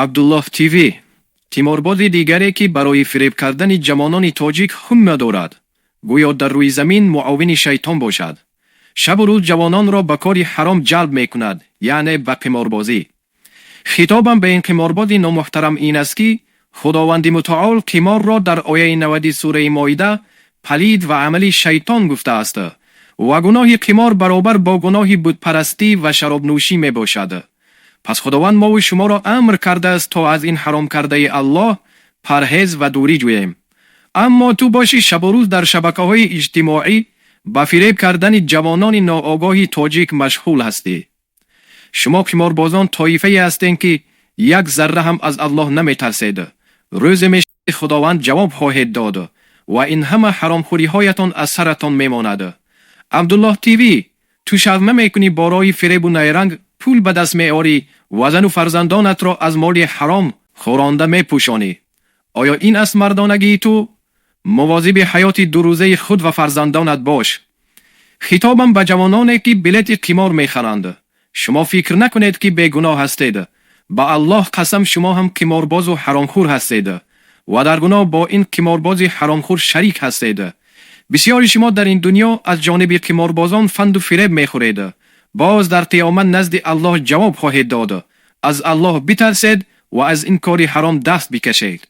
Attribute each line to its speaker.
Speaker 1: Абдуллоҳ ТВ, тиморбози дигаре, ки барои фиреб кардани ҷавонони тоҷик ҳумма дорад, гӯё дар рӯи замин муовини шайтон бошад. Шабу рӯз ҷавононро ба кори ҳаром ҷалб мекунад, яъне ба қиморбозӣ. Хитобам ба ин қиморбози номуҳтарам ин аст, ки Худованди Мутаол қиморро дар ояи 90-и сураи Моида палид ва амали шайтон гуфтааст ва гуноҳи қимор баробар бо гуноҳи бутпарастӣ ва шаробнӯшӣ мебошад. Пас Худованд мову шуморо амр кардааст, то аз ин ҳаром кардаи Аллоҳ парҳез ва дурӣ ҷӯем. Аммо ту бошӣ, шабу рӯз дар шабакаҳои иҷтимоӣ ба фиреб кардани ҷавонони ноогоҳи тоҷик машғул ҳастӣ. Шумо қиморбозон тоифае ҳастем, ки як зарра ҳам аз Аллоҳ наметарсед. Рӯзе мешавад, Худованд ҷавоб хоҳед дод ва ин ҳама ҳаромхӯриҳоятон аз саратон мемонад. Абдуллоҳ ТВ, ту шарм намекунӣ, бо роҳи фиребу найранг пул ба даст меорӣ ва зану фарзандонатро аз моли ҳаром хӯронда мепӯшонӣ? Оё ин аст мардонагии ту? Мувозиби ҳаёти дурӯзаи худ ва фарзандонат бош. Хитобам ба ҷавононе, ки билети қимор мехаранд. Шумо фикр накунед, ки бегуноҳ ҳастед. Ба Аллоҳ қасам, шумо ҳам қиморбозу ҳаромхӯр ҳастед ва дар гуноҳ бо ин қиморбози ҳаромхӯр шарик ҳастед. Бисёри шумо дар ин дунё аз ҷониби қиморбозон фанду фиреб мехӯред. Боз дар қиёмат назди Аллоҳ ҷавоб хоҳед дод. Аз Аллоҳ битарсед ва аз ин кори ҳаром даст бикашед.